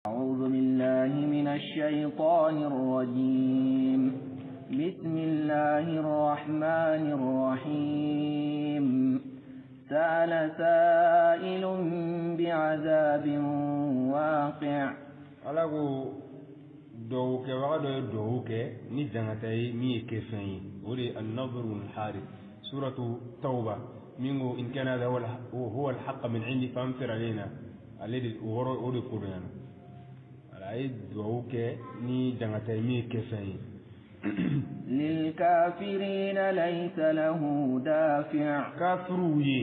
أعوذ بالله من الشيطان الرجيم. بسم الله الرحمن الرحيم. سأل سائل بعذاب واقع. Ala ko duwawu kɛbaga dɔ ye duwawu kɛ ni jangata ye min ye kɛfɛn ye, o de ye an-nadru al-harith, suratu tawba, min ko in kana hadha huwa al-haqq min indi famtir alayna. Ale de o yɔrɔ o de kodɔnyana. Ala a ye duwawu kɛ ni jangata ye min ye kɛfɛn ye. للكافرين ليس له دافع. Kafiruw ye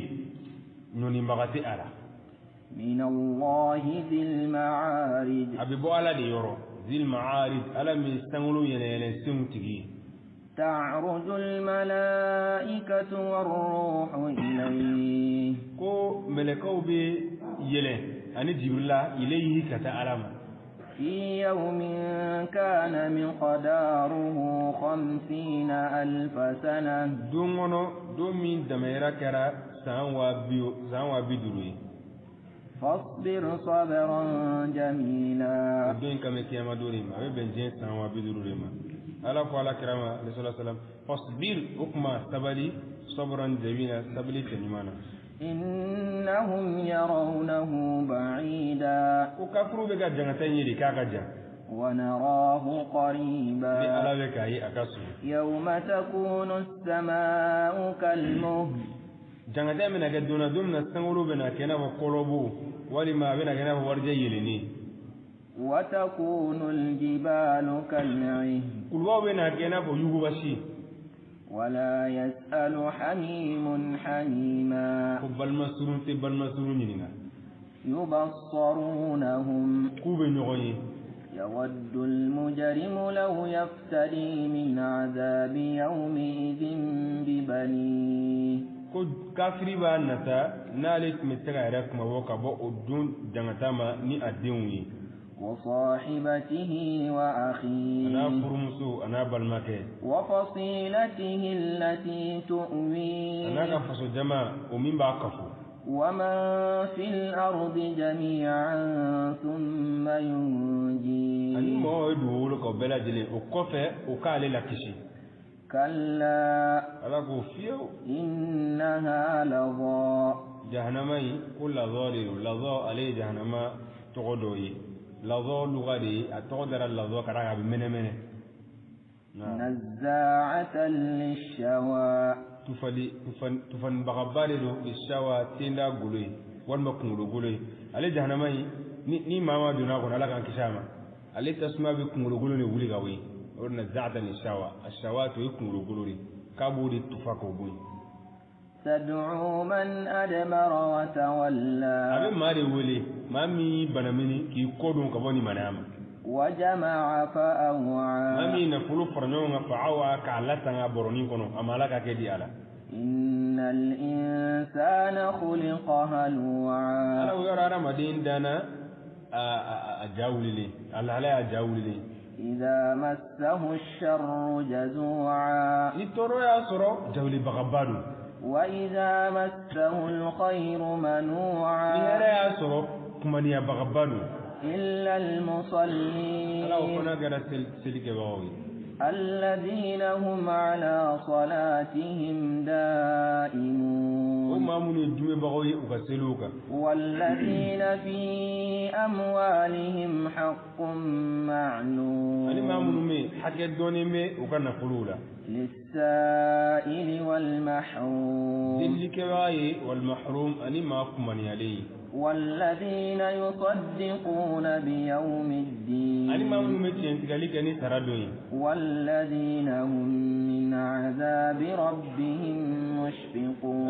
ɲɔnibaga tɛ a la. من الله ذي المعارج. A bɛ bɔ Ala de yɔrɔ, zil ma'arij, Ala min sankolo yɛlɛyɛlɛ senw tigi ye. تعرج الملائكة والروح إليه. Ko mɛlɛkɛw bɛ yɛlɛ ani Jibirila ilayhi ka taa Ala ma. في يوم كان مقداره 50,000 سنة. Don kɔnɔ, don min damayira kɛra san 50,000 ye. فاصبر صبرا جميلا. O don in kan bɛ kiyama don de ma, a bɛ bɛn diɲɛ san 50,000 de ma. Ala ko Ala kira ma alayhi salatu wasalam, fasbir, o kuma sabali, sabran jamila, sabali cɛ ɲuman na. إنهم يرونه بعيدا. Ko kafiru bɛ ka jangata in ye de k'a ka jan. ونراه ni قريبا. Ala bɛ k'a ye a ka surun. يوم تكون السماء كالمهل. Jangata in bɛna kɛ don na, don min na sankolo bɛna kɛ i n'a fɔ kɔlɔbo, walima a bɛna kɛ i n'a fɔ warijɛ yeelennen. وتكون الجبال كالعهن. Kulubaw bɛna kɛ i n'a fɔ yugubasi. ولا يسأل حميم حميما. Ko balima surun tɛ balima surun ɲininka. يبصرونهم. K'u bɛ ɲɔgɔn ye. يود المجرم لو يفتدي من عذاب يومئذ ببنيه. Ko kafiri b'a nata n'ale tun bɛ se ka yɛrɛ kunmabɔ ka bɔ o don jangata ma ni a denw ye. وصاحبته a n'a وأخيه. furumuso a n'a balimakɛ. وفصيلته التي a n'a تؤويه. ka faso jama o min b'a kafo. ومن في الأرض جميعا ثم Ani ينجيه. mɔgɔw ye dugukolo kan o bɛɛ lajɛlen o kɔfɛ o k'ale lakisi. كلا. Ala k'o fiyewu. إنها لظى. Jahanama in ko lazɔ de don. Lazɔ ale ye jahanama tɔgɔ dɔ ye. Lazɔ luga de ye, a tɔgɔ dara lazɔ ka d'a kan a bɛ mɛnɛmɛnɛ. نزاعة للشوى. Tufali tufanibagaba de don, sawa tenda golo ye walima kunkolo golo ye. Ale jahanama in ni maa ma donna a kɔnɔ, Ala k'an kisi a ma, ale tasuma bɛ kunkolo golo de wuli ka bɔ yen. O de nazaata ni sawa, a sawa to ye kunkolo golo de k'a b'o de tufa k'o bɔ yen. تدعو من أدبر A وتولى. bɛ maa de wele, maa min y'i banamini k'i kɔ don ka bɔ nin manaya ma. وجمع Maa فأوعى. min ye nafolo fara ɲɔgɔn kan, fa'awa, k'a latanga bɔrɔnin kɔnɔ, a ma Ala ka kɛ di a la. إن الإنسان خلق هلوعا. Ala ko yɔrɔ hadamaden danna a ja wulilen, a lahala y'a ja wulilen. إذا مسه الشر جزوعا. Ni tɔɔrɔ y'a sɔrɔ, jawulibagaba don. وإذا مسه الخير Ni hɛrɛ منوعا. y'a sɔrɔ, kumaniyabagaba don. إلا المصلين. Ala o fana kɛra selikɛbagaw ye. الذين هم على صلاتهم O دائمون. maa minnu ye dumɛbagaw ye u ka seliw kan. والذين في أموالهم حق معلوم. Ani maa minnu bɛ yen hakɛ dɔɔnin bɛ u ka nafolow la. للسائل والمحروم. Delilikɛbaga ye, walmahrum, ani maa kumaniyalen ye. والذين يصدقون بيوم Ani maa الدين. minnu bɛ tiɲɛtigali kɛ ni sara don ye. والذين هم من عذاب ربهم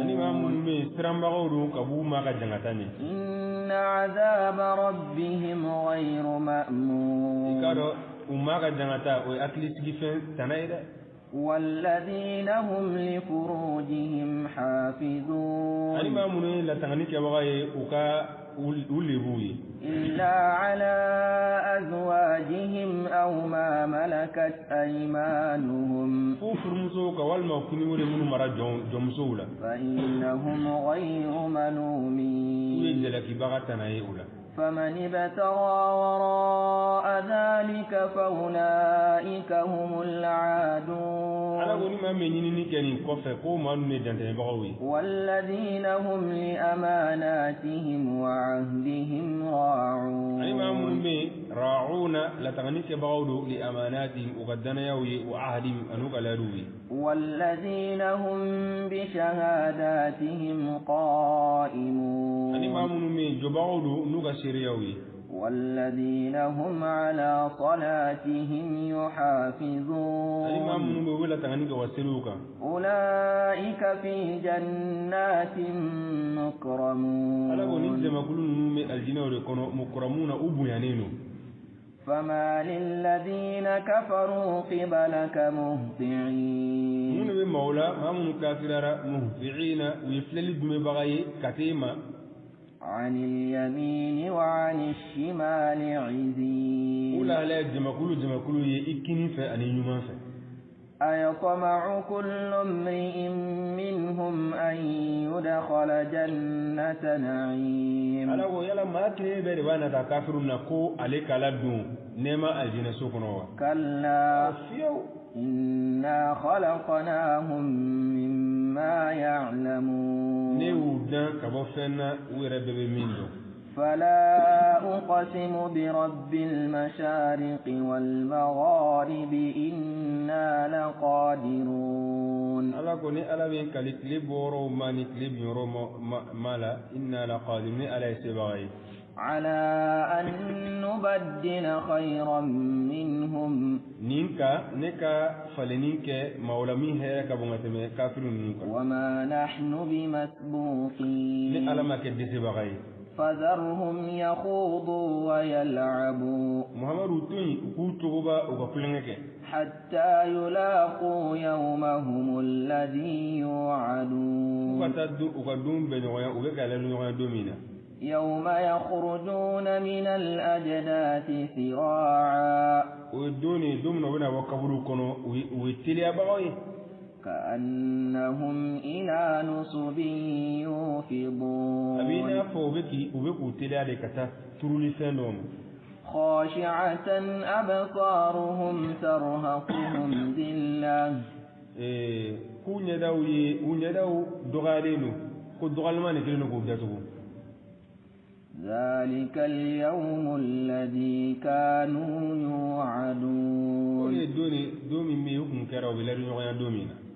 Ani maa مشفقون. minnu bɛ yen siranbagaw don ka b'u ma ka jangata ɲɛ. إن عذاب ربهم غير I k'a مأمون. dɔn u ma ka jangata o ye hakilisigifɛn tana ye dɛ. والذين هم لفروجهم Ani حافظون. maa minnu ye latangani kɛbaga ye u ka u lebuw ye. إلا على أزواجهم أو ما ملكت أيمانهم. Fo furumusow ka walima kuniwo de minnu mara jɔnmusow la. فإنهم غير K'u ye ملومين. jalakibaga tana ye o la. فمن ابتغى وراء ذلك فأولئك هم العادون. Ala ko ni maa min ɲinini kɛ nin kɔfɛ, ko maa ninnu ye dantɛmɛbagaw ye. والذين هم لأماناتهم وعهدهم راعون. Ani maa minnu bɛ yen, راعون, latangani kɛbagaw don, لأماناتهم, u ka danayaw ye, وعهدهم, an'u ka layiduw ye. والذين هم بشهاداتهم قائمون. Ani maa minnu bɛ yen, jɔbagaw don n'u ka seereyaw ye. والذين هم على صلاتهم يحافظون. Ani maa minnu bɛ yen, u bɛ latangani kɛ wa seliw kan. أولئك في جنات مكرمون. Ala ko ni jamakulu ninnu bɛ alijinɛw de kɔnɔ, مكرمون, u bonyanen don. فمال للذين كفروا قبلك مهطعين. Mun de bɛ maaw la, maa minnu kafirara, مهطعين, u ye filɛli dunbɛbaga ye ka t'e ma? عن اليمين وعن الشمال عزين. U lahala ye jamakulu jamakulu ye i kini fɛ ani ɲuman fɛ. أيطمع كل امرئ منهم أن يدخل جنة نعيم. Ala ko yala maa kelen bɛɛ de b'a nata kafiru na ko ale k'a don nɛɛma alijinɛ so kɔnɔ wa? كلا. Fiyewu. إنا خلقناهم مما يعلمون. Ne y'u dan ka bɔ fɛn na u yɛrɛ bɛɛ bɛ min dɔn. فلا أقسم برب المشارق والمغارب إنا لقادرون. Ala ko ni Ala bɛ kali tile bɔyɔrɔw ma ni tile binyɔrɔ ma la, إنا لقادرون, ni Ala ye sebaga ye. على أن نبدل خيرا منهم. Nin ka ne ka falenni kɛ maa la min hɛrɛ ka bon ka tɛmɛ kafiru ninnu kan. وما نحن Ni بمسبوقين. Ala ma kɛ dɛsɛbaga ye. فذرهم يخوضوا ويلعبوا. Muhamadu, to yen u k'u cogoba, u ka kulonkɛ kɛ. حتى يلاقوا يومهم الذي U يوعدون. ka taa don u ka don bɛn ɲɔgɔnya, u bɛ ka layidu ɲɔgɔnya don min na. يوم يخرجون من الأجداث سراعا. O ye don de ye, don min na u bɛna bɔ kaburu kɔnɔ, u ye teliyabagaw ye. كأنهم إلى نصب A b'i يوفضون. n'a fɔ u bɛ k'u teliya de ka taa turuli fɛn dɔ ma. خاشعة أبصارهم ترهقهم ذلة. K'u ɲɛdaw ye, u ɲɛdaw dɔgɔyalen don, ko dɔgɔyalima de kɛlen don k'u datugu. ذلك اليوم الذي كانوا O يوعدون. de ye don de, don min bɛ yen, u kun kɛra u bɛ layidu ɲɔgɔnya don min na.